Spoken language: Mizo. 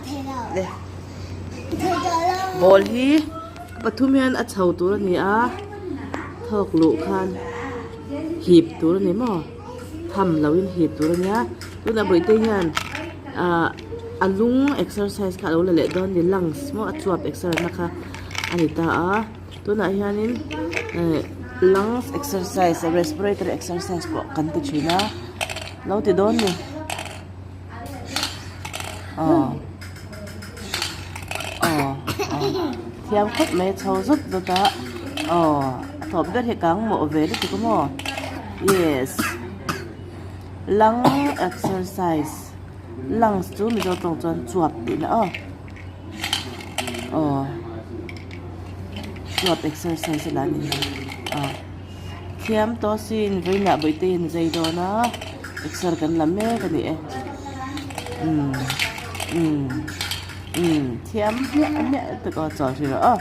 Le ball hi pathum hian a chho tur a ni a thawk luh khan hip tur a ni maw tham lo in hip tur a nia tunah bawihte hian ahh a lung exercise kha a lo la leh dawn a ni lungs maw a chuap exer na kha a ni ta a tunah hianin eh lungs exercise respiratory exercise pawh kan ti thin a lo ti dawn a ni. Aw aw aw thiam khawp mai a chho zawt zawt a aw a thawp ber hi kang mawh ve lutuk a maw yes lung exercise lungs chu mizo tawng chuan chuap tihna aw aw chuap exercise a la ni aw thiam tawh sin vawiinah bawihte in zai dawn a. Exer kan la mek a ni e umm umm umm thiam hmiah hmiah te pawh a chawl hrih rawh aw.